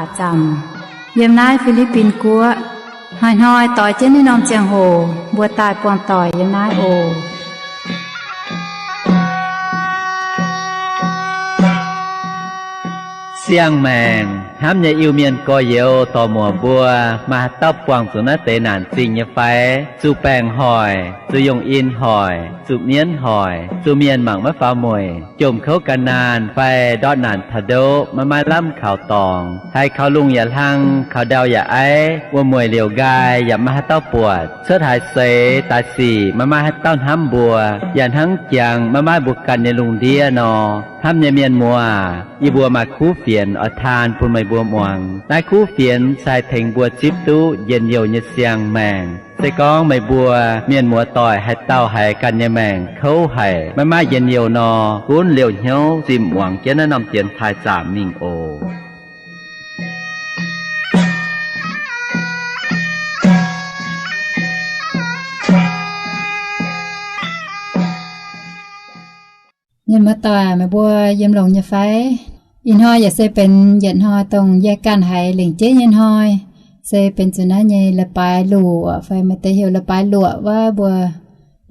Aav zanc, yiem naaiv Fi^li^bin Guoqv, hnoi-hnoi doix jienv naaiv norm ziangh hoc mbuo daaih buangh doic yiem naaiv oc. Siang-maengc hnamv nyei Iu-Mienh gorx-youz dorc-muoc mbuo, maaih haaix dauh buangh zuqc naaiv deix naanc zingh nyei fai? Zuqc baengc hoic, zuqc yungh in hoic, zuqc mienv hoic, zuqc mienh mangc maiv faaux mueic, jomc kouv gan naanh fai ndortv naanc taux ndoqv maiv maaih lamh kaux dorngx, haiz kaux lungh yaac hlang, kaux ndau yaac aiv, wuom-mueic liouc nqaai yaac maiv maaih haaix dauh buatc, cuotv haaix seix daaih sic maiv maaih haaix dauh hnamv mbuo, yaac hnangv jangx maiv maaih mbuo ganh nyei lungh ndiev nor. Hnamv nyei mienh muoz, yie mbuo maaih kuv fienx oix taan bun meih mbuo muangx. Naaiv kuv fienx se haih tengx mbuo zipv duqv njien-youh nyei siang-maengc. Se gorngv meih mbuo mienh muoz-doic haaix dauh haiz ganh nyei maengc kouv haic, maiv maaih njien-youh nor, gunv liouh hnyouv zimh muangx jienv naaiv norm dienx taaih zaamc mingh oc. Mienh muoz-doic, meih mbuo yiem longx nyei fai? Ih hnoi yaac se benx yietc hnoi dongh yie ganh haiz lengc jeiv nyei hnoi, se benx zuqc naaiv nyei leiz-baaix luoqc fai maaih deix heuc leiz-baaix luoqc wuov, mbuo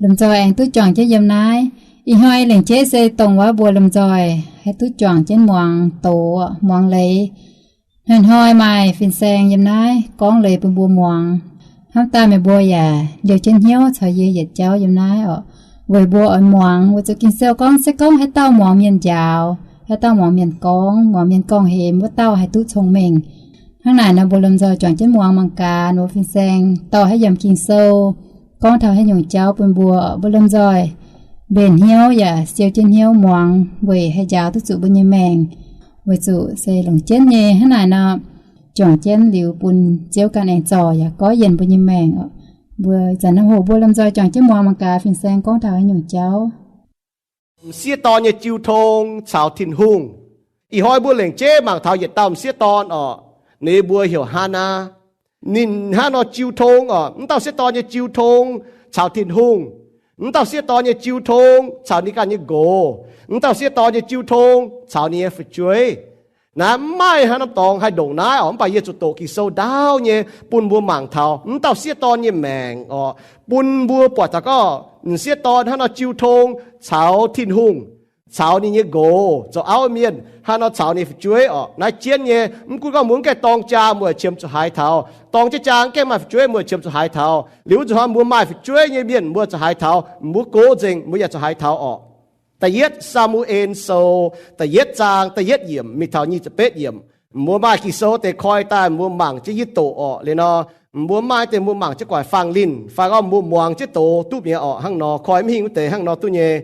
lomh nzoih aengx duqv juangc jienv yiem naaiv. Ih hnoi lengc jeiv se dongh wuov mbuo lomh nzoih haih duqv juangc jienv muangx doz, muangx leiz. Hnoi-hnoi maaih fin-saeng yiem naaiv gorngv leiz bun mbuo muangx. Hnamv daaih meih mbuo yaac liouh jienv hnyouv caux yie yietc jauv yiem naaiv oc. Weic mbuo oix muangx weic zuqc Ging-Sou gorngv, se gorngv haaix dauh muangx mienh njaaux, haaix dauh muangx mienh gorngv, muangx mienh gorngv-hemx, wuov dauh haih duqv cong-mengh. Hnangv naaic nor, mbuo lomh nzoih juangc jienv muangx mangc gaax, mbuo fin-saeng dorh haaix yiemc Ging-Sou gorngv taux haaix nyungc jauv bun mbuo. Mbuo lomh nzoih mbenc hnyouv yaac siou jienv hnyouv muangx weic haih njaaux duqv zuqc mbuo nyei maengc, weic zuqc se longc jienv nyei. Hnangv naaic nor, juangc jienv liuz bun Ziouv ganh aengx zorc yaac goiv yienc mbuo nyei maengc oc. Mbuo ih zanc hnamv hoc mbuo lomh nzoih juangc jienv muangx mangc gaax fin-saeng gorngv taux haaix nyungc jauv. M'sieqv dorn nyei jiu tong caux Tin-Hungh. Ih hnoi mbuo lengc jeiv mangc taux yietc dauh m'sieqv dorn oc. Ninh mbuo heuc Hannaa. Ninh hnangv nor jiu tong oc. M'dauh sieqv dorn nyei jiu tong caux Tin-Hungh. M'dauh sieqv dorn nyei jiu tong caux ninh ganh nyei nqox. M'dauh sieqv dorn nyei jiu tong caux ninh nyei fu'jueiv. Naaiv mv maaih haaix norm dorngx haih ndongc naaiv oc. Mv baac yie zuqc doqc Ging-Sou ndaauv nyei bun mbuo mangc taux m'dauh sieqv dorn nyei maengc oc, bun mbuo buatc taux gorngv m'sieqv dorn hnangv nor jiu tong caux Tin-Hungh, caux ninh nyei nqox zoux auv mienh, hnangv nor caux ninh fu'jueiv oc. Naaiv jienv nyei, mv gunv gorngv mbuo mv gaengh dorng jaa, mbuo qiemx zuqc haaix taux, dorng jienv jaa mv gaengh maaih fu'jueiv, mbuo qiemx zuqc haaix taux. Liuz wuov zuqc hnoi mbuo maaih fu'jueiv nyei mienh, mbuo zuqc haaix taux, mbuo gox nzengc mbuo yaac zuqc haaix taux oc. Da'yietv Saa^mu^en Sou da'yietv zaang da'yietv yiemc mingh taux nyic ziepc betv yiemc. Mbuo maaih Ging-Sou deix koi daaih mbuo mangc jienv yie doqc orqc. Liuz nor, mbuo maaih deix mbuo mangc jienv guaix faang linh fai gorngv mbuo muangx jienv doz duqv mi'aqv orqc. Hnangv nor koi mv hingh wuov deix hnangv nor duqv nyei.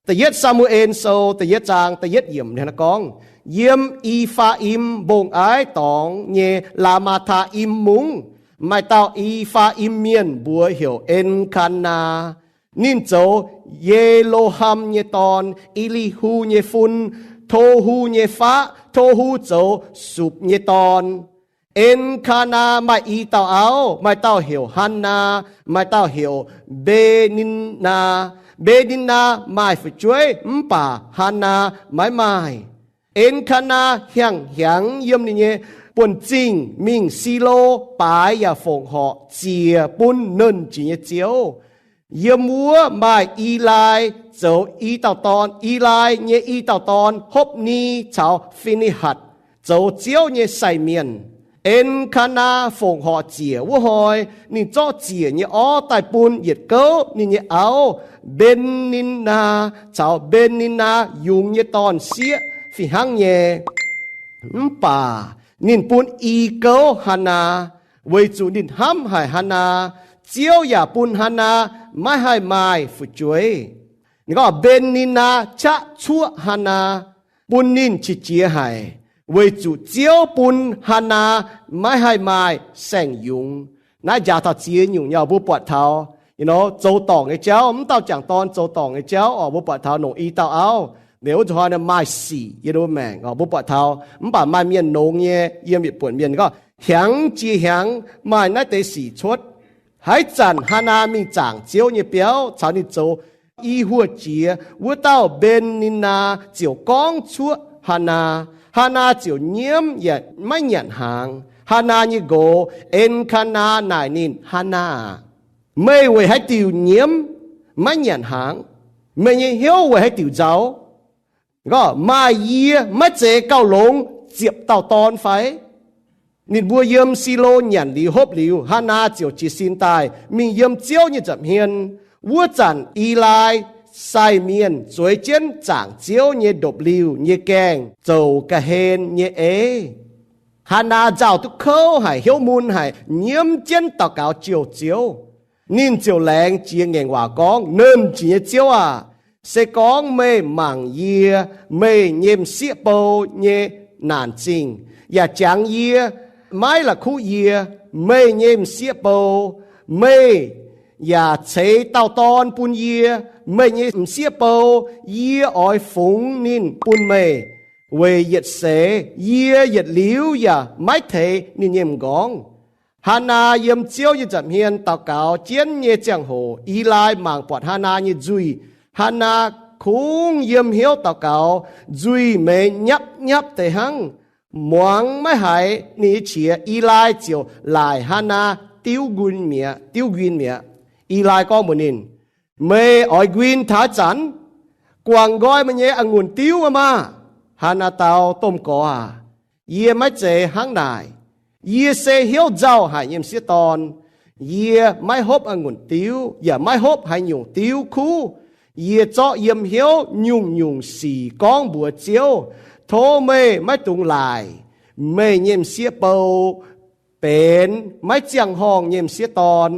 Da'yietv Saa^mu^en Sou da'yietv zaang da'yietv yiemc ninh gorngv, yiem I^faa^im Mbong-Aiv dorngx nyei Laa^maa^taa^im Mungv, maaih dauh I^faa^im mienh mbuox heuc En^kaa^naa. Ninh zoux Ye^lo^ham nyei dorn, E^li^hu nyei fun, To^hu nyei faqv. To^hu zoux Supc nyei dorn. En^kaa^naa maaih i dauh auv, maaih dauh heuc Hannaa, maaih dauh heuc Mbe^nin^naa. Mbe^nin^naa maaih fu'jueiv mv baac Hannaa maiv maaih. En^kaa^naa hiaangx hiaangx yiem ninh nyei buonv-zingh mingh Silo baaix yaac fongc horc ziec bun Nernh Jiex nyei Ziouv. Yiem wuov maaih Eli zoux i dauh dorn. Eli nyei i dauh dorn, Hopv^ni caux Fi^ni^hatc, zoux Ziouv nyei sai mienh. En^kaa^naa fongc horc ziec wuov hnoi, ninh zorqv ziec nyei orv daaih bun yietc gouv ninh nyei auv, Mben^nin^naa, caux Mben^nin^naa yungz nyei dorn-sieqv fih hnangv nyei. Mv baac ninh bun i gouv Hannaa, weic zuqc ninh hnamv haic Hannaa. Ziouv yaac bun Hannaa maiv haih maaih fu'jueiv. Ninh gorngv Mben^nin^naa qaqv cuoqv Hannaa, bun ninh qiex jiez haic, weic zuqc Ziouv bun Hannaa maiv haih maaih saeng-yungz. Naaiv njaaux taux ziex nyungc nyei mbuo buatc taux, you know, zoux dorngc nyei jauv, mv dauh jangc dorn zoux dorngc nyei jauv oc. Mbuo buatc taux nongc i dauh auv, ninh wuov zuqc hnoi maaih sic yiem ninh mbuo maengc oc. Mbuo buatc taux mv baac maaih mienh nongx nyei yiem yietc buonc mienh gorngv hiaangx jiex hiaangx maaih naaiv deix sic cuotv. Haaix zanc Hannaa mingh zaangc Ziouv nyei biauv caux ninh zoux i huoqv jiex, wuov dauh Mben^nin^naa ziouc gorngv cuoqv Hannaa. Hannaa ziouc nyiemv yaac maiv nyanc hnaangx. Hannaa nyei nqox En^kaa^naa naaic ninh, Hannaa aah, meih weic haaix diuc nyiemv maiv nyanc hnaangx? Meih nyei hnyouv weic haaix diuc nzauh? Gorngv, Maaih yie maiv zeiz gauh longx ziepc dauh dorn fai? Ninh mbuo yiem Silo nyanc liuz hopv liuz, Hannaa ziouc jiez sin daaih mingh yiem Ziouv nyei nza'hmien. Wuov zanc Eli sai mienh zueiz jienv zaangc Ziouv nyei ndopv-liuh nyei gaengh zoux ga'hlen nyei eix. Hannaa nzauh duqv kouv haic, hnyouv mun haic, nyiemv jienv daux gaux jouh Ziouv. Ninh ziouc laengz jiex ngaengc waac gorngv, Nernh Jiex nyei Ziouv aah! Se gorngv meih mangc yie, meih nyei m'sieqv bou, nyei naanc zingh, yaac jangx yie, maiv la'kuqv yie, meih nyei m'sieqv bou, meih yaac ceix dauh dorn bun yie, meih nyei m'sieqv bou, yie oix fungx ninh bun meih, weic yietc seix yie yietc liuz yaac maiv teix ninh nyei m'nqorngv. Hannaa yiem Ziouv nyei nza'hmien daux gaux jienv nyei ziangh hoc, Eli mangc buatc Hannaa nyei nzuih. Hannaa kungx yiem hnyouv daux gaux, nzuih meix nyapv nyapv deix hnangv, muangx maiv haiz ninh nyei qiex. Eli ziouc laaic Hannaa diuv nquin mi'aqv, diuv nquin mi'aqv. Eli gorngv mbuox ninh, Meih oix nquin taux haaix zanc? Guangc nqoi meih nyei a'ngunc diuv maah! Hannaa dau, Domh Gorx aah! Yie maiv zeiz hnangv naaic. Yie se hnyouv nzauh haic nyei m'sieqv dorn. Yie maiv hopv a'ngunc diuv yaac maiv hopv haaix nyungc diuv kuv. Yie zorqv yiem hnyouv nyungc-nyungc sic gorngv mbuox Ziouv. Tov meih maiv dungx laaic meih nyei m'sieqv bou benx maiv ziangh horngh nyei m'sieqv dorn.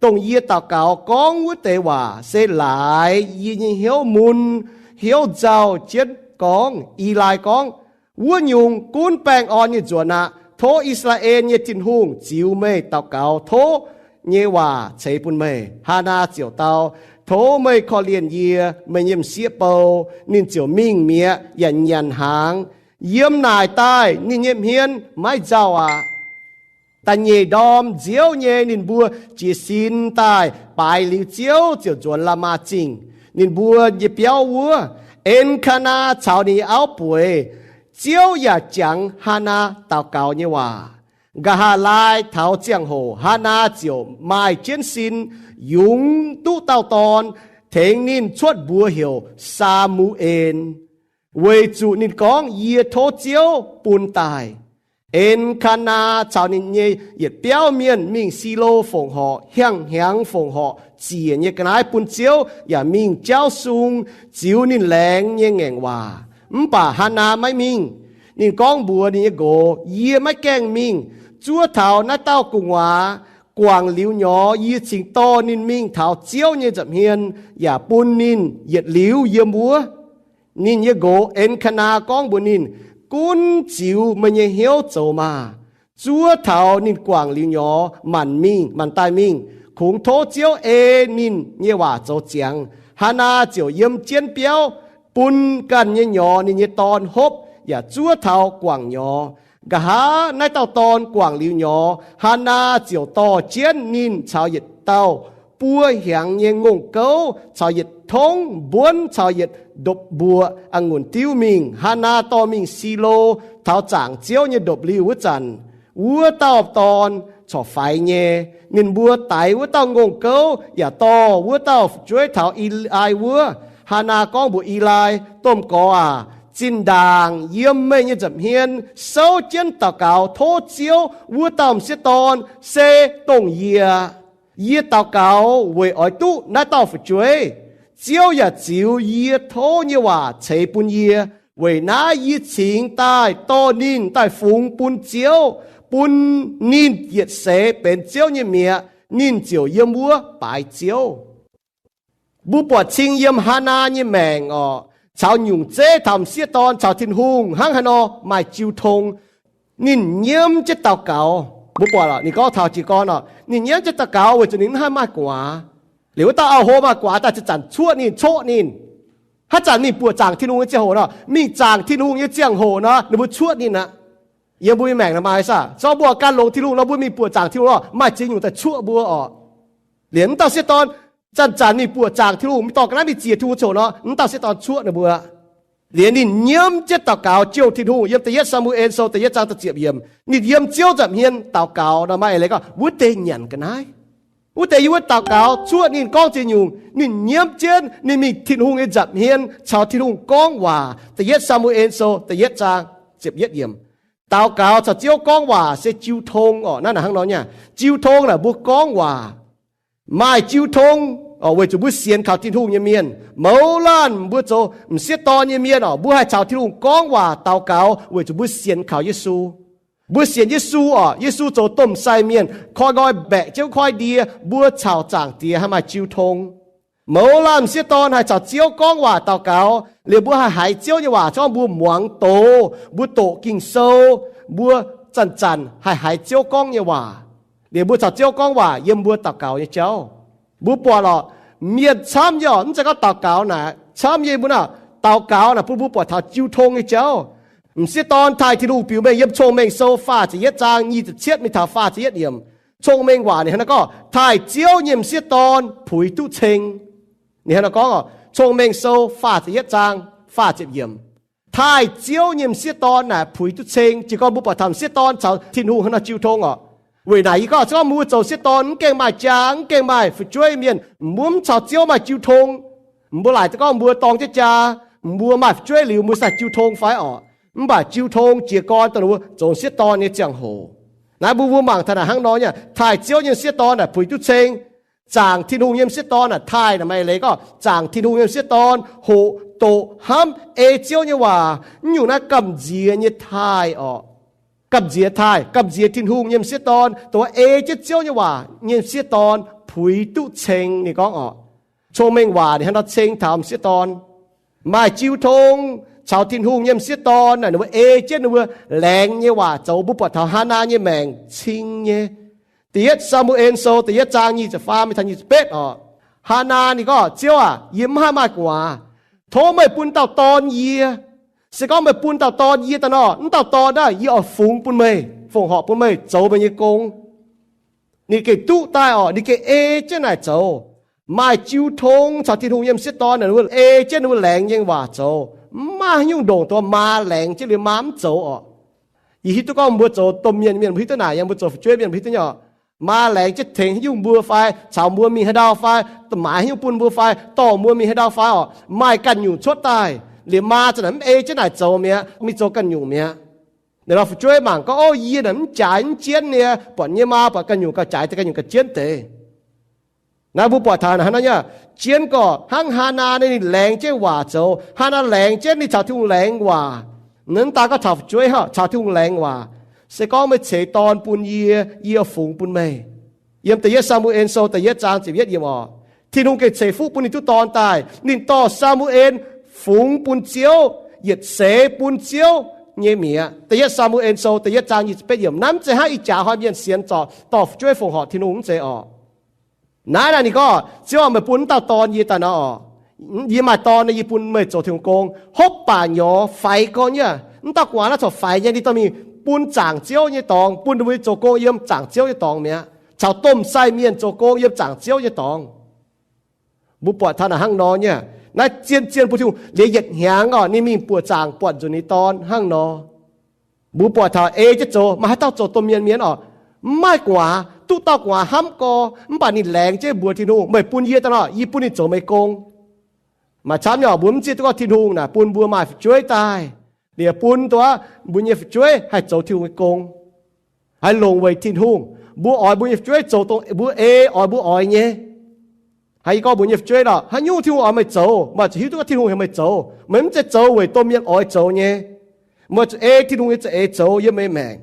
Dongh yie daux gaux gorngv wuov deix waac se laaix yie nyei hnyouv mun, hnyouv nzauh jienv gorngv. Eli gorngv, Wuov nyungc gunv baengh orn nyei nzuonx aqv. Tov I^saa^laa^en nyei Tin-Hungh ziux meih daux gaux tov nyei waac ceix bun meih. Hannaa ziouc dau, Tov meih korv-lienh yie, meih nyei m'sieqv bou. Ninh ziouc mingh mi'aqv yaac nyanc hnaangx. Yiem naaic daaih ninh nyei hmien maiv nzauh aqv. Da'nyeic ndorm nziouv nyei ninh mbuo jiez sin daaih baaix liuz Ziouv ziouc nzuonx Laamaa Zingh. Ninh mbuo nyei biauv wuov, En^kaa^naa caux ninh nyei auv bueix. Ziouv yaac jangx Hannaa daux gaux nyei waac. Nqa'haav laai taux ziangh hoc, Hannaa ziouc maaih jienv sin yungz duqv dauh dorn, tengx ninh cuotv mbuox heuc Saa^mu^en, weic zuqc ninh gorngv, Yie tov Ziouv bun daaih. En^kaa^naa caux ninh nyei yietc biauv mienh mingh Silo fongc horc, hiang hnyangx fongc horc ziec nyei ga'naaiv bun Ziouv, yaac mingh jauv sung ziux ninh laengz nyei ngaengc waac. Mv baac Hannaa maiv mingh. Ninh gorngv mbuox ninh nyei nqox, Yie maiv gaengh mingh. Zuov taux naaiv dauh gu'nguaaz guangc liuz nyorx, yie cingx dorh ninh mingh taux Ziouv nyei nza'hmien yaac bun ninh yietc liuz yiem wuov. Ninh nyei nqox En^kaa^naa gorngv mbuox ninh, Gunv ziux meih nyei hnyouv zoux maah! Zuov taux ninh guangc liuz nyorx maanc mingh, maanc daaih mingh, kungx tov Ziouv ei ninh nyei waac zoux ziangx. Hannaa ziouc yiem jienv biauv bun ganh nyei nyorx ninh nyei dorn hopv, yaac zuov taux guangc nyorx. Nqa'haav naaiv dauh dorn guangc liuz nyorx, Hannaa ziouc dorh jienv ninh caux yietc dauh buo hiaangx nyei ngongh gouv caux yietc tongv mbuonv caux yietc ndopv-mbuoqc a'ngunc diuv mingh. Hannaa dorh mingh Silo taux zaangc Ziouv nyei ndopv-liuh wuov zanc, wuov dauh dorn corc faix nyei. Ninh mbuo daix wuov dauh ngongh gouv yaac dorh wuov dauh fu'jueiv taux Eli wuov. Hannaa gorngv mbuox Eli, Domh Gorx aac, zinh ndaangc yiem meih nyei nza'hmien souv jienv daux gaux tov Ziouv wuov dauh m'sieqv dorn se dongh yie. Yie daux gaux weic oix duqv naaiv dauh fu'jueiv. Ziouv yaac ziux yie tov nyei waac ceix bun yie. Weic naaiv yie cingx daaih dorh ninh daaih fungx bun Ziouv, bun ninh yietc seix benx Ziouv nyei mi'aqv. Ninh ziouc yiem wuov baaix Ziouv. Mbuo buatc cing yiem Hannaa nyei maengc orqc, caux nyungc zeiv taux m'sieqv dorn caux Tin-Hungh hnangv haaix nor maaih jiu tong. Ninh nyiemv jienv daux gaux. Mbuo buatc lorqc, ninh gorngv taux jiez gorn orqc, ninh nyiemv jienv daux gaux weic zuqc ninh mv haih maaih gu'nguaaz. Liuz wuov dauh auv-hlo maaih gu'nguaaz daaih zanc-zanc cuoqv ninh, coqv ninh. Haaix zanc mingh buoqc zaangc Tin-Hungh nyei ziangh hoc nor, mingh zaangc Tin-Hungh nyei ziangh hoc nor, ninh mbuo cuoqv ninh aqv. Yiem mbuo nyei maengc nor maaih saah? Zorqv mbuo ganh longx Tin-Hungh nor, mbuo mingh buoqc zaangc Tin-Hungh nor, maaih ziex nyungc daaih cuoqv mbuo orqc. Liemh mv dauh sieqv dorn zanc-zanc mingh buoqc zaangc Tin-Hungh, mingh dorh ga'naaiv mingh ziec Tin-Hungh ziouc nor, mv dauh sieqv dorn cuoqv ninh mbuo. Liuz ninh nyiemv jienv daux gaux jouh Tin-Hungh. Yiem da'yietv Saa^mu^en Sou da'yietv zaang da'ziepc yiemc, ninh yiem Ziouv nza'hmien daux gaux nor, maaih eix leiz gorngv wuov deix nyanc ga'naaiv. Wuov deix yiem wuov daux gaux cuotv ninh gorngv ziex nyungc. Ninh nyiemv jienv ninh mingh Tin-Hungh nyei nza'hmien caux Tin-Hungh gorngv waac. Da'yietv Saa^mu^en Sou da'yietv zaang ziepc yietv yiemc. Daux gaux caux Ziouv gorngv waac se jiu tong orqc. Naaiv hnangv nor nyei, jiu tong naaic mbuo gorngv waac. Maaih jiu tong weic zuqc mbuo sienx kaux Tin-Hungh nyei mienh. Mouz laanh mbuo zoux m'sieqv dorn nyei mienh orqc, mbuo haih caux Tin-Hungh gorngv waac daux gaux weic zuqc mbuo sienx kaux Yesu. Mbuo sienx Yesu orqc, Yesu zoux domh sai mienh, koi nqoi mbaeqc jienv koiv ndie, mbuo caux Zaangc Diex haih maaih jiu tong. Mouz laanh m'sieqv dorn haih caux Ziouv gorngv waac daux gaux, liuz mbuo haih haiz Ziouv nyei waac, se gorngv mbuo muangx doz, mbuo doqc Ging-Sou, mbuo zanc-zanc haih haiz Ziouv gorngv nyei waac. Liuz mbuo caux Ziouv gorngv waac yiem mbuo daux gaux nyei jauv. Mbuo buatc lorqc, mienh camv nyei orqc, mv zeiz gorngv daux gaux naaic camv nyei, mbuo naaic daux gaux naaic bun mbuo buatc taux jiu tong nyei jauv. M'sieqv dorn taaih Tin-Hungh biux mengh. Yiem Cong-Mengh Sou faah ziepc yietv zaang nyic ziepc cietv mingh taux faah ziepc yietv yiemc, Cong-Mengh Waac ninh hnangv naaiv gorngv, taaih Ziouv nyei m'sieqv dorn puix duqv ceng. Ninh hnangv naaiv gorngv, Cong-Mengh Sou faah ziepc yietv zaang faah ziepc yiemc, taaih Ziouv nyei m'sieqv dorn naaic puix duqv ceng. Jiez gorn mbuo buatc taux m'sieqv dorn caux Tin-Hungh hnangv nor jiu tong orqc. Weic naaic yie gorngv, se gorngv mbuo zoux m'sieqv dorn mv gaengh maaih jaa, mv gaengh maaih fu'jueiv mienh, mbuo mv caux Ziouv maaih jiu tong, mbuo laaic gorngv mbuo dorng jienv jaa, mbuo maaih fu'jueiv liuz mbuo sai jiu tong fai orqc? Mv baac jiu tong jiez gorn dongh mbuo zoux m'sieqv dorn nyei ziangh hoc. Naaiv mbuo mbuo mangc taux naaic hnangv nor nyei, taaih Ziouv nyei m'sieqv dorn naaic puix duqv ceng. Zaangc Tin-Hungh nyei m'sieqv dorn naaic taaih naaic maaih eix leiz gorngv zaangc Tin-Hungh nyei m'sieqv dorn hoqc doqc hnamv ei Ziouv nyei waac. Mv nyungc naaiv gamh nziex nyei taaih orqc. Gamh nziex taaih, gamh nziex Tin-Hungh nyei m'sieqv dorn, dongh ei jienv Ziouv nyei waac nyei m'sieqv dorn puix duqv ceng, ninh gorngv orqc. Cong-Mengh Waac ninh hnangv nor ceng taux m'sieqv dorn. Maaih jiu tong caux Tin-Hungh nyei m'sieqv dorn naaic ninh mbuo ei jienv ninh mbuo laengz nyei waac zoux. Mbuo buatc taux Haanaa nyei maengc cing nyei. Da'yietv Saa^mu^en Sou da'yietv zaang nyic ziepc faam mingh taux nyic ziepc betv orqc. Haanaa ninh gorngv, Ziouv aac, yie mv haih maaih gu'nguaaz. Tov meih bun dauh dorn yie. Se gorngv meih bun dauh dorn yie daaih nor, wuov dauh dorn naaiv yie oix fungx bun meih, fongc horc bun meih zoux meih nyei gong. Ninh gengh duqv daaih orqc, ninh gengh ei jienv naaic zoux. Maaih jiu tong caux Tin-Hungh nyei m'sieqv dorn naaic, ninh mbuo ei jienv ninh mbuo laengz nyei waac zoux. Mv maaih haaix nyungc ndongc dongh maa laengz jienv liuz maa mv zoux orqc. Yie hiuv duqv gorngv mbuo zoux domh mienh mienh mbuo hiuv duqv naaic, yaac mbuo zoux fu'jueiv mienh mbuo hiuv duqv nyei orqc. Maa laengz jienv tengx haaix nyungc mbuo fai caux mbuo mingh haaix ndau fai, maaiz haaix nyungc bun mbuo fai dorh mbuo mingh haaix ndau fai orqc, maaih ganh nyungc cuotv daaih. Liuz maa za'naaic mv ei jienv naaic zoux mi'aqv, mingh zoux ganh nyungc mi'aqv. Ninh lorz fu'jueiv mangc gorngv, Ov, yie naaic mv jaaix mv jienv nyei, buatc nyei maa buatc ganh nyungc gauh jaaix deix, ganh nyungc gauh jienv deix. Naaiv mbuo buatc taux hnangv naaiv nyei, jienv gorqv hnangv Haanaa ninh laengz jienv waac zoux. Haanaa laengz jienv ninh caux Tin-Hungh laengz waac. Ninh mv daan gorngv taux fu'jueiv, caux Tin-Hungh laengz waac, Se gorngv meih ceix dorn bun yie, yie fungx bun meih. Yiem Da'yietv Saa^mu^en Sou da'yietv zaang ziepc yietv yiemc orqc, Tin-Hungh gengh ceix fuqv bun ninh duqv dorn daaih. Ninh dorh Saa^mu^en fungx bun Ziouv, yietc seix bun Ziouv nyei mi'aqv. Da'yietv Saa^mu^en Sou da'yietv zaang nyic ziepc betv yiemc. Naaiv mv zeiz hnangv ih jaax hnoi mienh sienx zorc dorh fu'jueiv fongc horc Tin-Hungh, mv zeiz orqc. Naaiv naaic ninh gorngv, Ziouv aac, meih bun wuov dauh dorn yie daaih nor orqc, yie maaih dorn, yie bun meih zoux Tin-Hungh gong. Hopv baac nyorx faix gorn nyei. Wuov dauh gu'nguaaz naaiv corc faix nyei, ninh dorh mingh bun zaangc Ziouv nyei dorngx, bun ninh mbuo zoux gong yiem zaangc Ziouv nyei dorngx mi'aqv, caux domh sai mienh zoux gong yiem zaangc Ziouv nyei dorngx. Mbuo buatc taux naaic hnangv nor nyei. Naaiv zien-zien bun Tin-Hungh liuz yietc hnyangx orqc, ninh mingh buoqc zaangc buatc nzunc ninh dorn hnangv nor. Mbuo buatc taux ei jienv zoux, maaih haaix dauh zoux domh mienh mienh orqc? Mv maaih gu'nguaaz. Duqv dauh gu'nguaaz hnamv gorx, mv baac ninh laengz jienv mbuox Tin-Hungh, Meih bun yie daaih nor, yie bun ninh zoux meih gong. Maaih camv nyei orqc, mbuo mv zieqv duqv gorngv Tin-Hungh naaic bun mbuo maaih fu'jueiv daaih, liuz bun dongh mbuo nyei fu'jueiv haih zoux Tin-Hungh nyei gong, haih longc weic Tin-Hungh. Mbuo oix mbuo nyei fu'jueiv zoux dongh mbuo ei oix mbuo oix nyei. Hnangv yie gorngv mbuo nyei fu'jueiv lorqc, haaix nyungc Tin-Hungh oix meih zoux, meih zuqc hiuv duqv gorngv Tin-Hungh heuc meih zoux. Meih mv zeiz zoux weic domh mienh oix zoux nyei. Meih zuqc ei Tin-Hungh nyei za'eix zoux yiem meih maengc.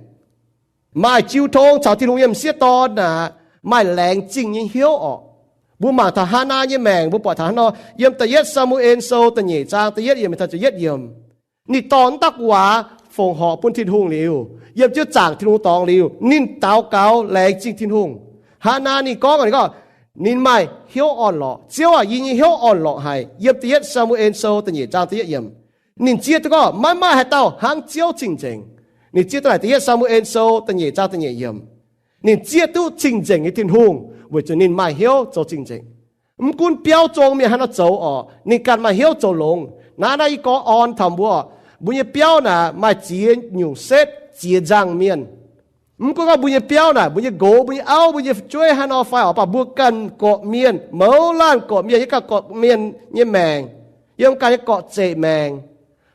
Maaih jiu tong caux Tin-Hungh nyei m'sieqv dorn naaic, maaih laengz zingh nyei hnyouv orqc. Mbuo mangc taux Haanaa nyei maengc, mbuo buatc taux hnangv nor yiem Da'yietv Saa^mu^en Sou da'nyeic zaang da'yietv yiemc taux da'yietv yiemc. Ninh dorh wuov dauh gu'nguaaz fongc horc bun Tin-Hungh liuz, yiem jienv zaangc Tin-Hungh dorngx liuz, ninh daux gaux laengz zingh Tin-Hungh. Haanaa ninh gorngv, ninh gorngv, ninh maaih hnyouv orn-lorqc. Ziouv aac, yie nyei hnyouv orn-lorqc haic. Yiem Da'yietv Saa^mu^en Sou da'nyeic zaang da'yietv yiemc. Ninh zieqv duqv gorngv maiv maaih haaix dauh hnangv Ziouv cing-nzengc. Ninh zieqv duqv naaic Da'yietv Saa^mu^en Sou da'nyeic zaang da'nyeic yiemc. Ninh zieqv duqv cing-nzengc nyei Tin-Hungh weic zuqc ninh maaih hnyouv zoux cing-nzengc. Mv gunv biauv zong mienh haaix nor zoux orqc, ninh ganh maaih hnyouv zoux longx. Naaiv, naaiv yie gorngv orn taux mbuo, mbuo nyei biauv naaic maaih ziex nyungc setv ziex nzangc mienh. Mv gunv gorngv mbuo nyei biauv naaic, mbuo nyei nqox, mbuo nyei auv, mbuo nyei fu'jueiv hnangv nor fai orqc, mv baac mbuo ganh gorqv-mienh, mouz laanh gorqv-mienh, yiem ganh gorqv-mienh nyei maengc, yiem ganh nyei gorqv-zeqc maengc,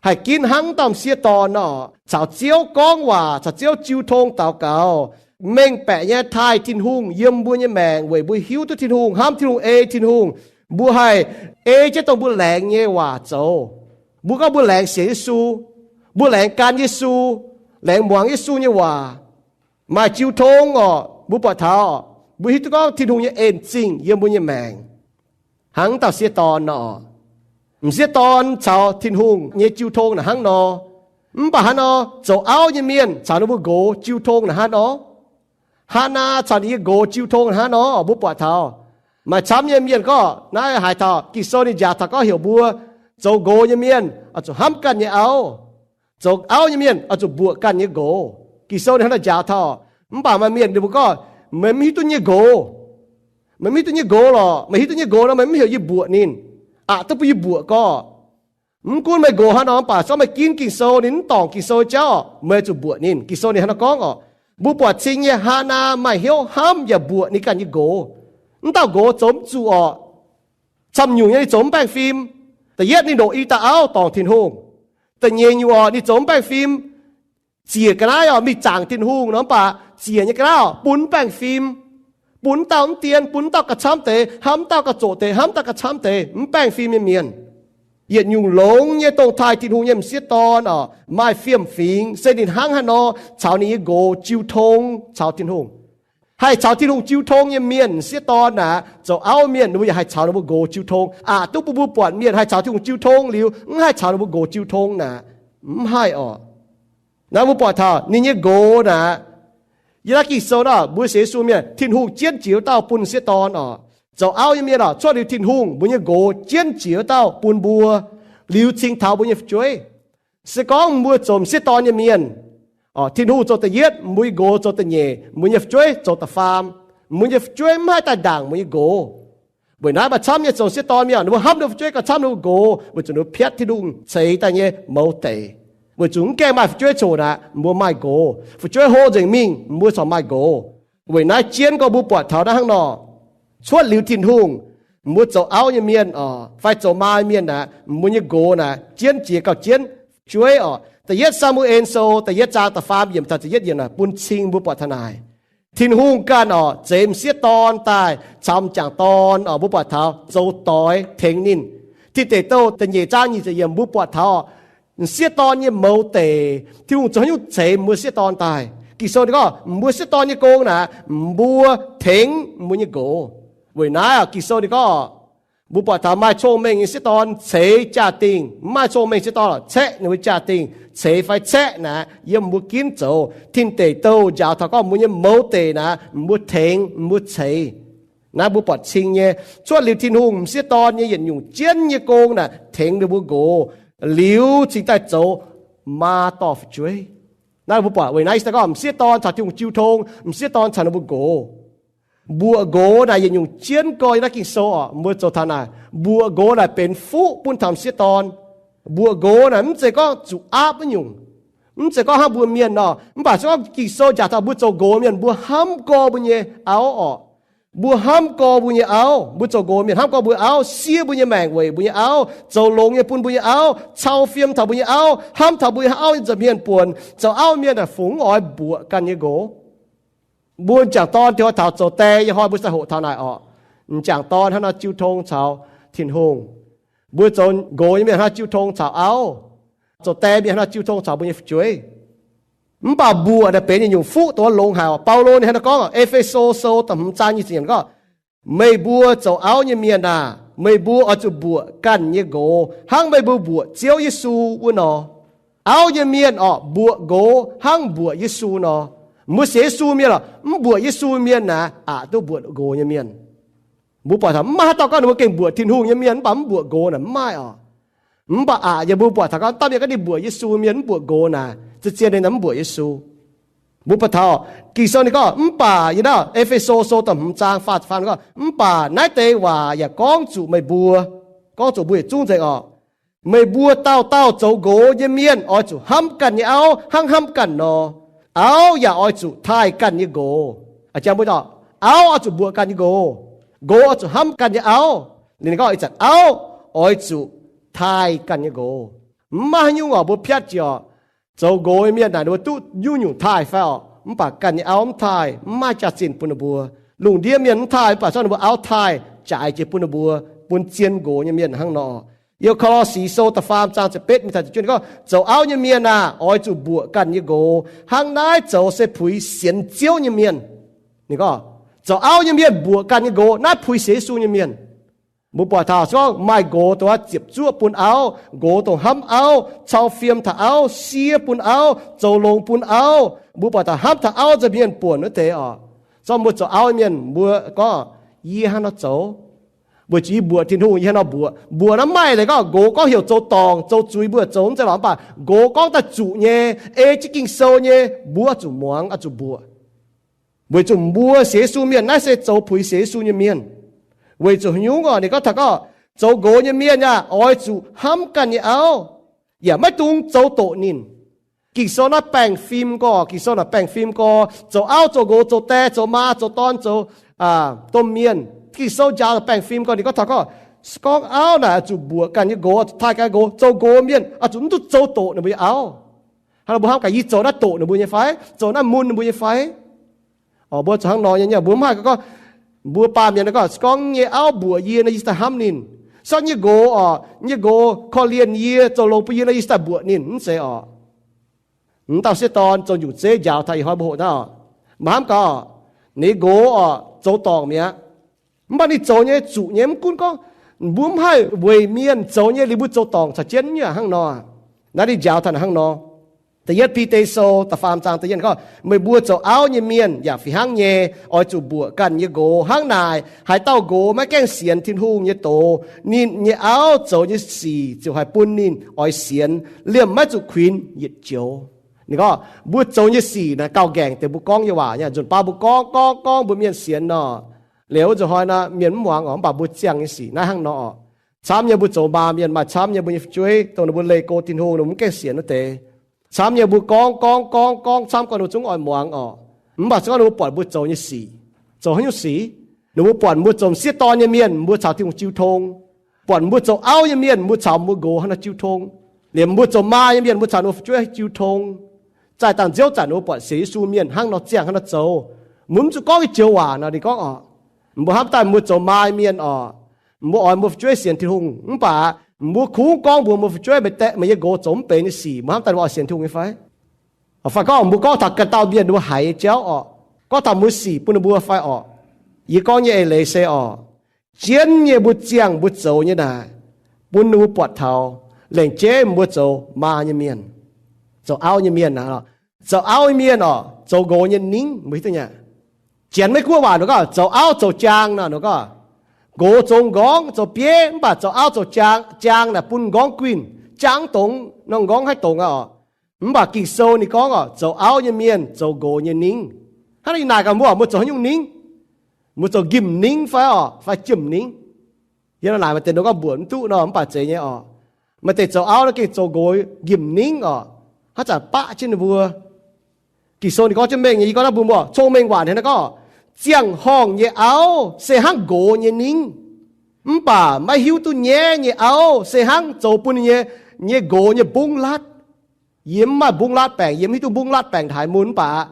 haih ginv hnangv dauh m'sieqv dorn nor, caux Ziouv gorngv waac, caux Ziouv jiu tong daux gaux, mengh baeqc nyei taaih Tin-Hungh yiem mbuo nyei maengc weic mbuo hiuv duqv Tin-Hungh, hnamv Tin-Hungh, ei Tin-Hungh. Mbuo haih ei jienv dongh mbuo laengz nyei waac zoux. Mbuo gorngv mbuo laengz sienx Yesu, mbuo laengz gan Yesu, laengz muangx Yesu nyei waac, maaih jiu tong orqc, mbuo buatc taux, mbuo hiuv duqv gorngv Tin-Hungh nyei en zingh yiem mbuo nyei maengc hnangv dauh m'sieqv dorn nor. M'sieqv dorn caux Tin-Hungh nyei jiu tong naaic hnangv nor. Mv baac hnangv nor, zoux auv nyei mienh caux ninh mbuo nqox jiu tong naaic hnangv nor. Haanaa caux ninh nyei nqox jiu tong naaic hnangv nor, mbuo buatc taux. Maaih camv nyei mienh gorngv naaiv haaix taux Ging-Sou ninh njaaux taux gorngv heuc mbuo zoux nqox nyei mienh oix zuqc hnamv ganh nyei auv, zoux auv nyei mienh oix zuqc mbuoqc ganh nyei nqox. Ging-Sou ninh hnangv naaiv njaaux taux. Mv baac maaih mienh ninh mbuo gorngv, meih mv hiuv duqv nyei nqox, meih mv hiuv duqv nyei nqox lorqc. Meih hiuv duqv nyei nqox nor, meih mv heuc yie mbuoqc ninh, aqc duqv bun yie mbuoqc gorqv. Mv gunv meih nqox hnangv nor mv baac, se gorngv meih ginv Ging-Sou, ninh mv dorngc Ging-Sou jauv, meih zuqc mbuoqc ninh. Ging-Sou ninh hnangv naaiv gorngv orqc. Mbuo buatc cing nyei Haanaa maaih hnyouv hnamv yaac mbuoqc ninh ganh nyei nqox. Mv dauh nqox zoux mv zuqc orqc. Camv nyungc nyei ninh zoux mv baengh fim. Da'yietv ninh ndoqc i dauh auv dorngc Tin-Hungh. Da'nyeic nyungc orqc ninh zoux mv baengh fim, ziec ga'naaiv orqc mingh zaangc Tin-Hungh nor, mv baac ziec nyei ga'naaiv orqc bun mv baengh fim, bun mv dauh mv dien, bun mv dauh ga'camv deix, hnamv mv dauh ga'zoqc deix, hnamv mv dauh ga'camv deix, mv baengh fim nyei mienh. Yietc nyungc longx nyei dongh taaih Tin-Hungh nyei m'sieqv dorn orqc, maaih fiem-fingx se ninh hnangv haaix nor caux ninh nyei nqox jiu tong caux Tin-Hungh. Haih caux Tin-Hungh jiu tong nyei mienh, m'sieqv dorn naaic, zoux auv mienh ninh mbuo yaac haih caux ninh mbuo nqox jiu tong. Aqc duqv bun mbuo buatc mienh haih caux Tin-Hungh jiu tong liuz mv haih caux ninh mbuo nqox jiu tong naaic, mv haih orqc. Naaiv mbuo buatc taux ninh nyei nqox naaic, yie naaiv Ging-Sou naaic, mbuo sienx Yesu mienh, Tin-Hungh jienv jiex wuov dauh bun m'sieqv dorn orqc. Zoux auv nyei mienh orqc, cuotv liuz Tin-Hungh, mbuo nyei nqox jienv jiex wuov dauh bun mbuo, liuz cingx taux mbuo nyei fu'jueiv. Se gorngv mbuo zoux m'sieqv dorn nyei mienh, Tin-Hungh zoux da'yietv, mbuo nyei nqox zoux da'nyeic, mbuo nyei fu'jueiv zoux da'faam. Mbuo nyei fu'jueiv mv haih daaih ndaangc mbuo nyei nqox. Weic naaiv maaih camv nyei zoux m'sieqv dorn mienh, ninh mbuo hnamv ninh mbuo fu'jueiv gauh camv ninh mbuo nqox, weic zuqc ninh mbuo piatv Tin-Hungh ceix daaih nyei mouz deic. Weic zuqc mv gaengh maaih fu'jueiv coc naaic, mbuo maaih nqox. Fu'jueiv hlo nzengc mingh, mbuo corc maaih nqox. Weic naaiv jienv gorngv mbuo buatc taux naaiv hnangv nor, cuotv liuz Tin-Hungh, mbuo zoux auv nyei mienh orqc, fai zoux maa mienh naaic, mbuo nyei nqox naaic jienv jiex gauh jienv fu'jueiv orqc. Da'yietv Saa^mu^en Sou da'yietv zaang da'faam yiemc taux da'yietv yiemc naaic bun cing mbuo buatc taux naaic. Tin-Hungh ganh orqc, zeix m'sieqv dorn daaih caux m'jangc dorn orqc, mbuo buatc taux zoux doix tengx ninh. Tin Deic Douh da'nyeic zaang nyic ziepc yiemc mbuo buatc taux m'sieqv dorn nyei mouz deic, Tin-Hungh zoux haaix nyungc ceix mbuo sieqv dorn daaih. Ging-Sou ninh gorngv mbuo sieqv dorn nyei gong naaic, mbuo tengx mbuo nyei nqox. Weic naaiv orqc, Ging-Sou ninh gorngv, mbuo buatc taux maaih cong-mengh nyei sieqv dorn ceix jaa-dingh, mv maaih cong-mengh sieqv dorn orqc, caeqv ninh mbuo jaa-dingh. Ceix fai caeqv naaic yiem mbuo ginv zoux. Tin Deic Douh njaaux taux gorngv mbuo nyei mouz deic naaic, mbuo tengx, mbuo ceix. Naaiv mbuo buatc cing nyei, cuotv liuz Tin-Hungh m'sieqv dorn nyei yietc nyungc jienv nyei gong naaic tengx ninh mbuo nqox, liuz cingx daaih zoux maa dorh fu'jueiv. Naaiv mbuo buatc weic naaiv se gorngv m'sieqv dorn caux Tin-Hungh jiu tong, m'sieqv dorn caux ninh mbuo nqox. Mbuoqc nqox naaic yietc nyungc jienv gorx yiem naaiv Ging-Sou orqc, mbuo zoux taux naaic, mbuoqc nqox naaic benx fuqv bun taux m'sieqv dorn. Mbuoqc nqox naaic mv zeiz gorngv zuqc aapv wuov nyungc. Mv zeiz gorngv hnangv mbuo mienh nor, mv baac se gorngv Ging-Sou njaaux taux mbuo zoux nqox mienh, mbuo hnamv gorx mbuo nyei auv orqc. Mbuo hnamv gorx mbuo nyei auv, mbuo zoux nqox mienh hnamv gorx mbuo auv, siev mbuo nyei maengc weic mbuo nyei auv, zoux longx nyei bun mbuo nyei auv, cau fiem taux mbuo nyei auv, hnamv taux mbuo nyei auv nyei nza'hmien buonc. Zoux auv mienh naaic fungc mv oix mbuoqc ganh nyei nqox. Mbuo m'jangc dorn diex hnoi taux zoux die nyei hnoi mbuo sai hoqc taux naaic orqc. M'jangc dorn hnangv nor jiu tong caux Tin-Hungh. Mbuo zoux nqox nyei mienh hnangv nor jiu tong caux auv. Zoux die mienh hnangv nor jiu tong caux mbuo nyei fu'jueiv. Mv baac mbuoqc naaic benx yietc nyungc fuqv dongh wuov longx haic orqc. Baulo ninh hnangv nor gorngv, E^fe^so Sou da'hmz zaang nyic ziepc yiemc gorngv, meih mbuo zoux auv nyei mienh aah! Meih mbuo oix zuqc mbuoqc ganh nyei nqox hnangv meih mbuo mbuoqc Ziouv Yesu wuov nor. Auv nyei mienh orqc, mbuoqc nqox hnangv mbuoqc Yesu nor. Mbuo sienx Yesu mienh orqc, mv mbuoqc Yesu mienh naaic aqc duqv mbuoqc nqox nyei mienh. Mbuo buatc taux mv maaih haaix dauh gorngv ninh mbuo gengh mbuoqc Tin-Hungh nyei mienh mv baac mv mbuoqc nqox naaic, mv maaih orqc. Mv baac aqc yiem mbuo buatc taux gorngv dauh mienh gorngv ninh mbuoqc Yesu mienh mv mbuoqc nqox naaic, zien-zien ninh mv mbuoqc Yesu. Mbuo buatc taux Ging-Sou ninh gorngv, mv baac yiem naaiv E^fe^so Sou da'hmz zaang faah ziepc faam gorngv, mv baac naaiv deix waac yaac gorngv zuqc meih mbuo, gorngv zuqc mbuo yietc zungv nzengc orqc. Meih mbuo dauh dauh zoux nqox nyei mienh oix zuqc hnamv ganh nyei auv hnangv hnamv ganh nor. Auv yaac oix zuqc taaih ganh nyei nqox. Auv oix zuqc mbuoqc ganh nyei nqox. Nqox oix zuqc hnamv ganh nyei auv. Ninh gorngv ih zanc auv oix zuqc taaih ganh nyei nqox. Mv maaih haaix nyungc oc, mbuo piatv jiex oc. Zoux nqox nyei mienh naaic ninh mbuo duqv nyungc-nyungc taaih fai oc, mv baac ganh nyei auv mv taaih, mv maaih jaax-zinh bun ninh mbuo. Lungh ndiev mienh mv taaih, mv baac zorqv ninh mbuo auv taaih jaaix jiex bun ninh mbuo, bun zien nqox nyei mienh hnangv nor. Yiem Ko^lo^si Sou da'faam zaang ziepc betv mingh taux ziepc juov ninh gorngv, zoux auv nyei mienh aah, oix zuqc mbuoqc ganh nyei nqox. Hnangv naaiv zoux se puix sienx Ziouv nyei mienh. Ninh gorngv zoux auv nyei mienh mbuoqc ganh nyei nqox, naaiv puix sienx Yesu nyei mienh. Mbuo buatc taux se gorngv maaih nqox dongh ziepc zuoqv bun auv, nqox dongh hnamv auv, cau fiem taux auv, siev bun auv, zoux longx bun auv. Mbuo buatc taux hnamv taux auv nza'hmien buonc wuov deix oc. Zorqv mbuo zoux auv mienh mbuo gorngv, yie hnangv nor zoux, weic zuqc yie mbuoqc Tin-Hungh, yie hnangv nor mbuoqc. Mbuoqc naaiv mv maaih leiz gorngv nqox gorngv heuc zoux dorngc zoux zuiz mbuo zoux mv zeiz lorqc, mv baac nqox gorngv daaih zuqc nyei, ei jienv Ging-Sou nyei, mbuo oix zuqc muangx, oix zuqc mbuoqc. Weic zuqc mbuo sienx Yesu mienh naaiv se zoux puix sienx Yesu nyei mienh. Weic zuqc haaix nyungc oc? Ninh gorngv taux gorngv zoux nqox nyei mienh aah, oix zuqc hnamv ganh nyei auv, yaac maiv dungx zoux doqc ninh. Ging-Sou naaiv baengh fim gorx, Ging-Sou naaic baengh fim gorx, zoux auv zoux nqox, zoux die zoux maa, zoux dorn zoux domh mienh. Ging-Sou njaaux baengh fim gorx, ninh gorngv taux gorngv, se gorngv auv naaic oix zuqc mbuoqc ganh nyei nqox, taaih ganh nqox, zoux nqox mienh oix zuqc mv duqv zoux doqc ninh mbuo nyei auv. Hnangv nor mbuo hnamv gaax, yie zoux naaiv doqc ninh mbuo nyei fai? Zoux naaiv mun ninh mbuo nyei fai? Oc, mbuo zuqc hnangv nor nyei. Mbuo mv haih gorngv, mbuo baamh mienh gorngv, se gorngv nyei auv mbuoqc yie nor, yie cingx daaih hnamv ninh. Se gorngv nyei nqox oc, nyei nqox korv-lienh yie, zoux longx bun yie nor, yie cingx daaih mbuoqc ninh. Mv zeiz oc. Mv dauh sieqv dorn zoux nyungc zeiv njaaux taux ih hnoi mbuo hoqc naaiv oc, mbuo hnamv gaax, ninh nqox oc zoux dorngc mi'aqv. Mv baac ninh zoux nyei zuqc nyei, mv gunv gorngv mbuo mv haih weic mienh zoux nyei liuz mbuo zoux dorngc caux jienv nyei hnangv nor. Naaiv ninh njaaux taux hnangv nor. Da'yietv Bide Sou da'faam zaang da'yietv gorngv, meih mbuo zoux auv nyei mienh yaac fih hnangv nyei, oix zuqc mbuoqc ganh nyei nqox. Hnangv naaic, haaix dauh nqox maiv gaengh sienx Tin-Hungh nyei doz, ninh nyei auv zoux nyei sic ziouc haih bun ninh oix sienx, liemh maiv zuqc kuinx yietc joux. Ninh gorngv mbuo zoux nyei sic naaic gauh nqaengc deix mbuo gorngv nyei waac nyei. Nzunc baav mbuo gorngv gorngv gorngv mbuo mienh sienx nor, liuz wuov nzunc hnoi naaic mienh mv muangx oc, mv baac mbuo ziangh nyei sic naaiv hnangv nor oc. Camv nyei mbuo zoux maa mienh, maaih camv nyei mbuo nyei fu'jueiv dongh ninh mbuo leih go Tin-Hungh, ninh mbuo mv gaengh sienx wuov deix. Camv nyei mbuo gorngv gorngv gorngv gorngv camv gorngv ninh mbuo zungv oix muangx oc. Mv baac se gorngv ninh mbuo buatc mbuo zoux nyei sic, zoux haaix nyungc sic, ninh mbuo buatc mbuo zoux m'sieqv dorn nyei mienh, mbuo caux Tin-Hungh jiu tong. Buatc mbuo zoux auv nyei mienh, mbuo caux mbuo nqox hnangv naaiv jiu tong. Liemh mbuo zoux maa nyei mienh, mbuo caux ninh mbuo fu'jueiv jiu tong. Zaih dangh nziouv zanc ninh mbuo buatc sienx Yesu mienh hnangv nor ziangh hnangv nor zoux. Mbuo mv zuqc gorngv ih joux waac nor, ninh gorngv oc, mbuo hnamv daaih mbuo zoux maa nyei mienh oc, mbuo oix mbuo fu'jueiv sienx Tin-Hungh, mv baac mbuo kungx gorngv mbuox mbuo fu'jueiv, meih nyei nqox zoux mv benx nyei sic, mbuo hnamv daaih mbuo oix sienx Tin-Hungh nyei fai? Fai gorngv mbuo gorngv taux ganh dauh mienh ninh mbuo haiz nyei jauv oc, gorngv taux mbuo sic bun ninh mbuo fai oc? Yie gorngv nyei eix leiz se oc, jienv nyei mbuo ziangh mbuo zoux nyei naaic, bun ninh mbuo buatc taux lengc jeiv mbuo zoux maa nyei mienh, zoux auv nyei mienh aqv. Zoux auv nyei mienh oc, zoux nqox nyei ningv, mbuo hiuv duqv nyei. Janx Meiv Guoqv waac ninh gorngv zoux auv zoux jaang nor, ninh gorngv nqox zoux m'nqorngv zoux bieiv, mv baac zoux auv zoux jaang. Jaang naaic bun m'nqorngv guinh, jaang dongz nor m'nqorngv haih dongz aqv oc. Mv baac Ging-Sou ninh gorngv oc, zoux auv nyei mienh zoux nqox nyei ningv. Hnangv naaic naaic gaax mbuo, mbuo zoux haaix nyungc ningv? Mbuo zoux nqimh ningv fai oc, fai jiem ningv? Yie naaic maaih deix ninh gorngv mbuoqc mv duqv nor, mv baac zeiz nyei oc. Maaih deix zoux auv nor gengh zoux nqox nqimh ningv oc, haaix zanc baqv jienv ninh mbuo. Ging-Sou ninh gorngv jienv mengh nyei, yie gorngv naaiv mbuo mbuo cong-mengh waac ninh gorngv, ziangh horngh nyei auv se hnangv nqox nyei ningv, mv baac maiv hiuv duqv nyaiv nyei auv se hnangv zoux bun ninh nyei, nyei nqox nyei mbungv latv. Yie mv maaih mbungv latv baengc, yie mv hiuv duqv mbungv latv baengc haaix mun, mv baac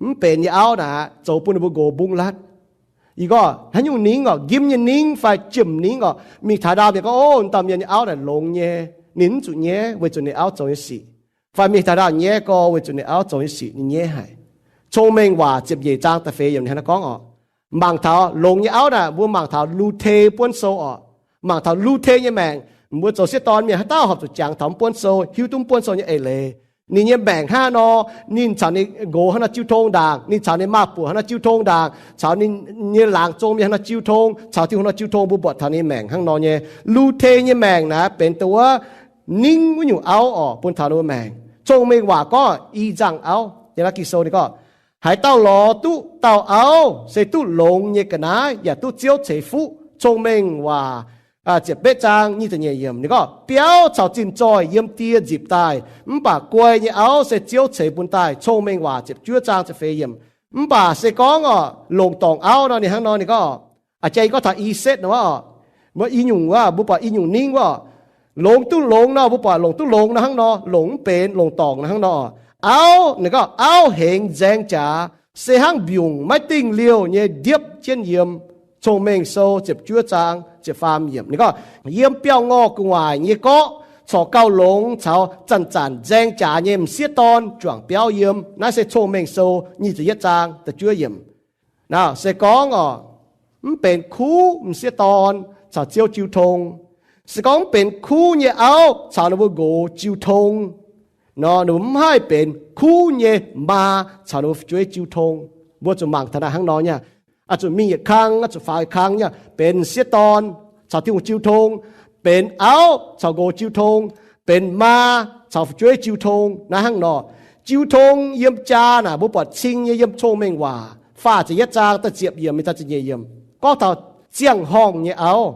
mv benx nyei auv naaic zoux bun ninh mbuo nqox mbungv latv. Yie gorngv haaix nyungc ningv oc, nqimh nyei ningv fai jiem ningv oc, mingh taux ndaauh mienh gorngv, ov, dauh mienh nyei auv naaic longx nyei, ninh mv zuqc nyaiv weic zuqc ninh auv zoux nyei sic. Fai mingh taux ndaauh nyaiv gorx weic zuqc ninh auv zoux nyei sic ninh nyaiv haic. Cong-mengh waac ziepc nyeic zaang da'feix yiemc ninh hnangv naaiv gorngv oc. Mangc taux longx nyei auv naaic, mbuo mangc taux Lu^te buonv sou oc. Mangc taux Lu^te nyei maengc, mbuo zoux sieqv dorn mienh haaix dauh horpc zuqc jangx taux mv buonv sou, hiuv duqv mv buonv sou nyei eix leiz. Ninh nyei maengc hnangv nor, ninh caux ninh nqox hnangv nor jiu tong ndaangc, ninh caux ninh maa-buoc hnangv nor jiu tong ndaangc, caux ninh nyei laangz zong mienh hnangv nor jiu tong, caux Tin-Hungh nor jiu tong, mbuo buatc taux ninh maengc hnangv nor nyei. Lu^te nyei maengc naaic benx dongh wuov ningv wuov nyungc auv oc, bun taux ninh mbuo maengc. Cong-mengh waac gorngv i nzangh auv. Yiem naaiv Ging-Sou ninh gorngv, haaix dauh lorz duqv dauh auv se duqv longx nyei ga'naaiv yaac duqv Ziouv ceix fuqv. Cong-mengh waac ziepc betv zaang nyic ziepc nyeic yiemc. Ninh gorngv, biauv caux zinh zoih yiem die nzipc daaih, mv baac guai nyei auv se Ziouv ceix bun daaih. Cong-Mengh Waac ziepc juov zaang ziepc feix yiemc. Mv baac se gorngv oc, longc dorngc auv nor, ninh hnangv nor, ninh gorngv, a'jang gorngv taux i setv nor, mbuo i nyungc wuov, mbuo buatc i nyungc ningv wuov, longx duqv longx nor, mbuo buatc longx duqv longx nor hnangv nor, longc mv benx, longc dorngc nor hnangv nor. Auv, ninh gorngv auv hengx nzaeng jaax, se hnangv mbiungc maiv dingh liouh nyei ndiepv jienv yiem. Cong-Mengh Sou ziepc juov zaang ziepc faam yiemc. Ninh gorngv, yiem biauv-ngorh gu'nguaaic nyei gorqv corc gauh longx caux zanc-zanc nzaeng jaax nyei m'sieqv dorn juangc biauv yiem. Naaiv se Cong-Mengh Sou nyic ziepc yietv zaang da'juov yiemc. Naaiv se gorngv oc, mv benx kuv m'sieqv dorn caux Ziouv jiu tong. Se gorngv mv benx kuv nyei auv caux ninh mbuo nqox jiu tong nor, ninh mbuo mv haih benx kuv nyei maa caux ninh mbuo fu'jueiv jiu tong. Mbuo zuqc mangc taux naaiv hnangv nor nyei. Oix zuqc mingh yietc kang, oix zuqc faaux yietc kang nyei, benx m'sieqv dorn caux Tin-Hungh jiu tong, benx auv caux nqox jiu tong, benx maa caux fu'jueiv jiu tong. Naaiv hnangv nor, jiu tong yiem jaa naaic, mbuo buatc cing nyei yiem Cong-Mengh Waac faah ziepc yietv zaang da'ziepc yiemc mingh da'ziepc nyeic yiemc, gorngv taux ziangh horngh nyei auv.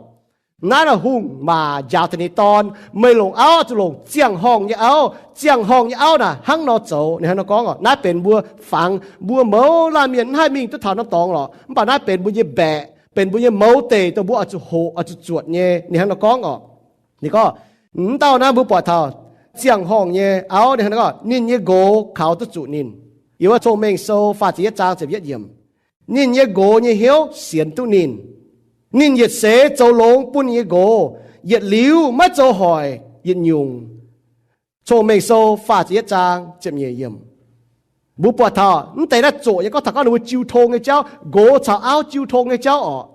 Naaiv naaic hungh maac njaaux deix ninh dorn, meih longc auv zuqc longc ziangh horngh nyei auv. Ziangh horngh nyei auv naaic hnangv nor zoux. Ninh hnangv nor gorngv oc, naaiv benx mbuo fangx, mbuo mouz laanh mienh mv haih mingh duqv taux norm dorngx lorqc. Mv baac naaiv benx mbuo nyei mbaeqc, benx mbuo nyei mouz deic, dongh mbuo oix zuqc hoqc, oix zuqc zuotc nyei. Ninh hnangv nor gorngv oc. Ninh gorngv, mv dauh naaiv mbuo buatc taux ziangh horngh nyei auv, ninh hnangv nor gorngv, ninh nyei nqox kaux duqv zuqc ninh. Yiem wuov Cong-Mengh Sou faah ziepc yietv zaang ziepc yietv yiemc. Ninh nyei nqox nyei hnyouv sienx duqv ninh. Ninh yietc seix zoux longx bun ninh nyei nqox, yietc liuz maiv zoux hoic yietc nyungc. Cong-Mengh Sou faah ziepc yietv zaang ziepc nyeic yiemc. Mbuo buatc taux mv deix naaiv zoqc nyei gorngv taux gorngv ninh mbuo jiu tong nyei jauv, nqox caux auv jiu tong nyei jauv oc.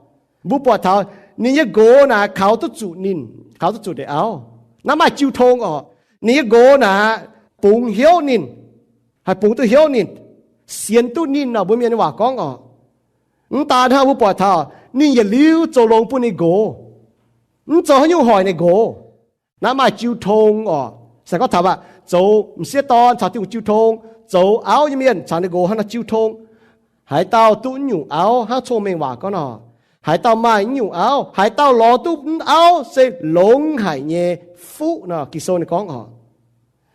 Mbuo buatc taux ninh nyei nqox naaic kaux duqv zuqc ninh, kaux duqv zuqc ndeic auv. Naaiv maaih jiu tong oc. Ninh nyei nqox naaic bungx hnyouv ninh, haih bungx duqv hnyouv ninh, sienx duqv ninh nor, mbuo mienh nyei waac gorngv oc. Mv daan hnangv, mbuo buatc taux ninh yietc liuz zoux longx bun ninh nqox, mv zoux haaix nyungc hoic ninh nqox. Naaiv maaih jiu tong oc. Se gorngv taux aqv, zoux m'sieqv dorn caux Tin-Hungh jiu tong, zoux auv nyei mienh caux ninh nqox hnangv nor jiu tong. Haaix dauh duqv nyungc auv hnangv Cong-Mengh Waac gorngv nor, haaix dauh maaih nyungc auv, haaix dauh lorz duqv auv se longx haic nyei fuqv nor, Ging-Sou ninh gorngv oc.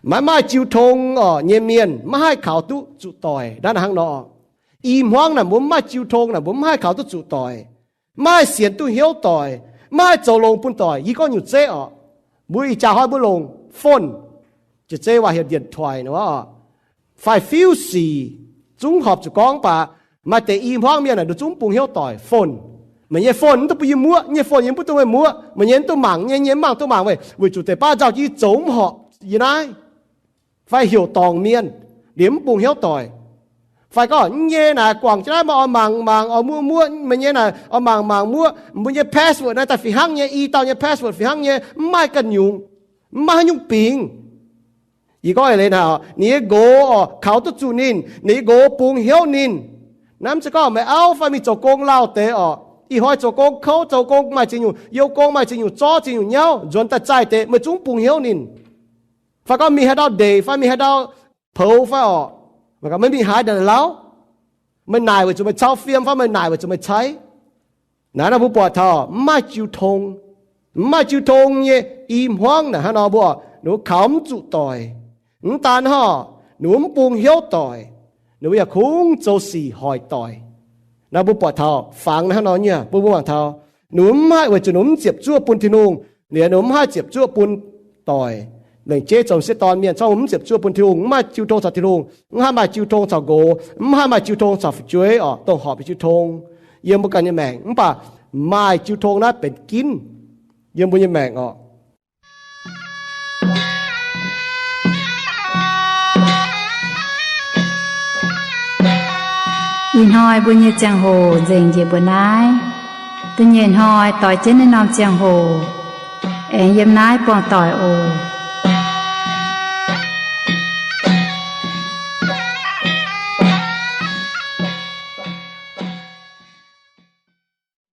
Maiv maaih jiu tong oc nyei mienh maiv haih kaux duqv zuqc doic. Naaiv hnangv nor, i hmuangv naaic mbuo mv maaih jiu tong naaic mbuo mv haih kaux duqv zuqc doic, mv haih sienx duqv hnyouv doic, mv haih zoux longx bun doic. Yie gorngv nyungc zeiv oc, mbuo ih jaax hnoi mbuo longc phone, jiex zeiv waac heuc điện thoại nor, fai fiuv sic, zungv horpc zuqc gorngv baac maaih deix i hmuangv mienh naaic ninh zungv bungx hnyouv doic phone. Meih nyei phone mv duqv bun yie muoqv, yie nyei phone yie mv duqv meih muoqv, meih nyei mv duqv mangc, yie nyei mv mangc duqv mangc, weic zuqc deix baav nzauh jiex zoux mv horpc yie naaiv. Fai heuc dorngc mienh, liemh mv bungx hnyouv doic. Fai gorngv, yie nyei naaic guangc jienv naaiv maaih oix mangc mangc, oix muoqv muoqv, meih nyei naaic oix mangc mangc muoqv, mbuo nyei password naaiv daaih fih hnangv nyei, i dauh nyei password fih hnangv nyei, mv maaih ganh nyungc, mv maaih haaix nyungc bingx. Yie gorngv eix leiz naaic, ninh nyei nqox oc kaux duqv zuqc ninh, ninh nyei nqox bungx hnyouv ninh. Naaiv mv zeiz gorngv meih auv fai mingh zoux gong lauh deix oc. Ih hnoi zoux gong kouv, zoux gong maaih ziex nyungc, you gong maaih ziex nyungc zorv ziex nyungc nyauv, nzuonx daaih zaih deix, meih zungv bungx hnyouv ninh. Fai gorngv mingh haaix ndau ndeic fai mingh haaix ndau poux fai oc, maiv mingh haaix ndau lauh, meih naaic weic zuqc meih cau fiem fai meih naaic weic zuqc meih cai. Naaiv nor mbuo buatc taux mv maaih jiu tong, mv maaih jiu tong nyei i hmuangv naaic hnangv nor mbuo, ninh mbuo kaux mv zuqc doic. Mv daan hnangv, ninh mbuo mv bungx hnyouv doic, ninh mbuo yaac kungx zoux sic hoic doic. Naaiv mbuo buatc taux fangx hnangv nor nyei, mbuo mbuo mangc taux ninh mbuo mv haih weic zuqc ninh mbuo mv ziepc zuoqv bun Tin-Hungh, liuz ninh mbuo mv haih ziepc zuoqv bun doic. Lengc jeiv zoux m'sieqv dorn mienh, corc mv ziepc zuoqv bun Tin-Hungh, mv maaih jiu tong caux Tin-Hungh, mv haih maaih jiu tong caux nqox, mv haih maaih jiu tong caux fu'jueiv oc, dongh horpc jiu tong yiem mbuo ganh nyei maengc. Mv baac maaih jiu tong naaiv benx ginv yiem mbuo nyei maengc oc. Ih hnoi mbuo nyei ziangh hoc nzengc njiec mbuo naaiv. Da'nyeic hnoi doix jienv naaiv norm ziangh hoc aengx yiem naaiv buangh doic oc.